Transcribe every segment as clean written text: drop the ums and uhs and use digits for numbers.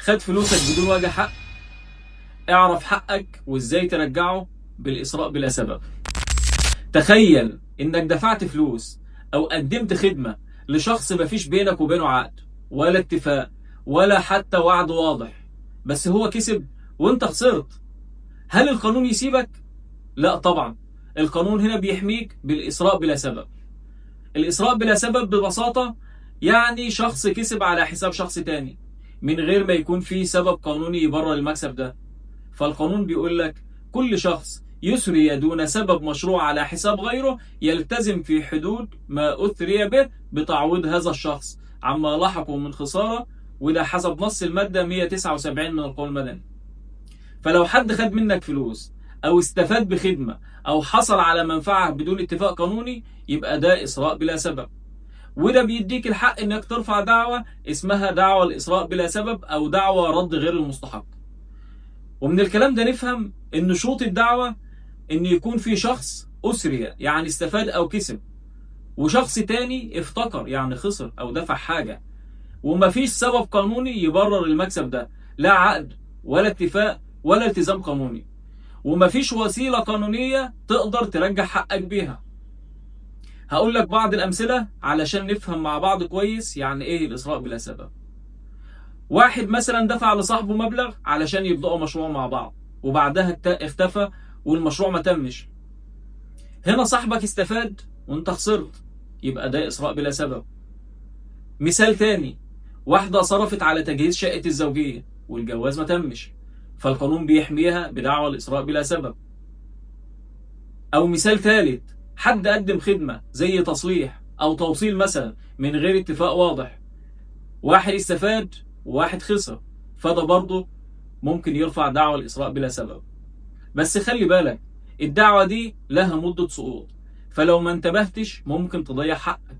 خد فلوسك بدون وجه حق. اعرف حقك وازاي ترجعه بالإثراء بلا سبب. تخيل انك دفعت فلوس او قدمت خدمة لشخص مفيش بينك وبينه عقد ولا اتفاق ولا حتى وعد واضح، بس هو كسب وانت خسرت. هل القانون يسيبك؟ لا طبعا، القانون هنا بيحميك بالإثراء بلا سبب. الإثراء بلا سبب ببساطة يعني شخص كسب على حساب شخص تاني من غير ما يكون في سبب قانوني يبرر المكسب ده. فالقانون بيقول لك كل شخص يثري دون سبب مشروع على حساب غيره يلتزم في حدود ما أثري به بتعويض هذا الشخص عما لحقه من خسارة، وده حسب نص المادة 179 من القانون المدني. فلو حد خد منك فلوس أو استفاد بخدمة أو حصل على منفعة بدون اتفاق قانوني يبقى ده إثراء بلا سبب، وده بيديك الحق إنك ترفع دعوة اسمها دعوة الإثراء بلا سبب أو دعوة رد غير المستحق. ومن الكلام ده نفهم إن شروط الدعوة إن يكون في شخص أثري يعني استفاد أو كسب، وشخص تاني افتقر يعني خسر أو دفع حاجة، ومفيش سبب قانوني يبرر المكسب ده، لا عقد ولا اتفاق ولا التزام قانوني، ومفيش وسيلة قانونية تقدر ترجع حقك بيها. هقول لك بعض الأمثلة علشان نفهم مع بعض كويس يعني إيه الإثراء بلا سبب. واحد مثلا دفع لصاحبه مبلغ علشان يبدأوا مشروع مع بعض، وبعدها اختفى والمشروع ما تمش. هنا صاحبك استفاد وانت خسرت، يبقى ده إثراء بلا سبب. مثال تاني، واحدة صرفت على تجهيز شقة الزوجية والجواز ما تمش، فالقانون بيحميها بدعوى الإثراء بلا سبب. أو مثال ثالث، حد قدم خدمة زي تصليح أو توصيل مثلا من غير اتفاق واضح، واحد استفاد وواحد خسر، فده برضه ممكن يرفع دعوى الإثراء بلا سبب. بس خلي بالك، الدعوة دي لها مدة سقوط، فلو ما انتبهتش ممكن تضيع حقك،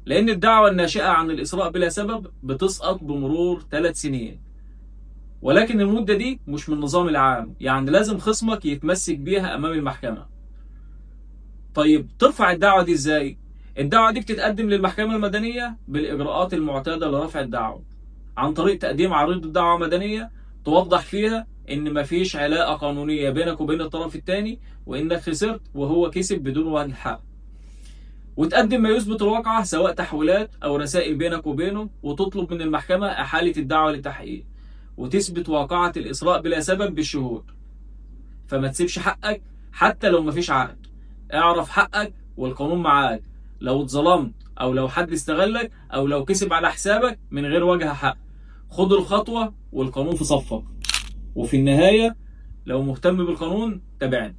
لأن الدعوة الناشئة عن الإثراء بلا سبب بتسقط بمرور 3 سنين، ولكن المدة دي مش من النظام العام، يعني لازم خصمك يتمسك بيها أمام المحكمة. طيب ترفع الدعوة دي إزاي؟ الدعوة دي بتتقدم للمحكمة المدنية بالإجراءات المعتادة لرفع الدعوة، عن طريق تقديم عريضة دعوة مدنية توضح فيها إن مفيش علاقة قانونية بينك وبين الطرف الثاني، وإنك خسرت وهو كسب بدون وجه حق، وتقدم ما يثبت الواقعة سواء تحويلات أو رسائل بينك وبينه، وتطلب من المحكمة إحالة الدعوة للتحقيق، وتثبت واقعة الإثراء بلا سبب بالشهود. فما تسيبش حقك حتى لو مفيش عقد، اعرف حقك والقانون معاك. لو اتظلمت أو لو حد استغلك أو لو كسب على حسابك من غير وجه حق، خد الخطوة والقانون في صفك. وفي النهاية لو مهتم بالقانون تابعني.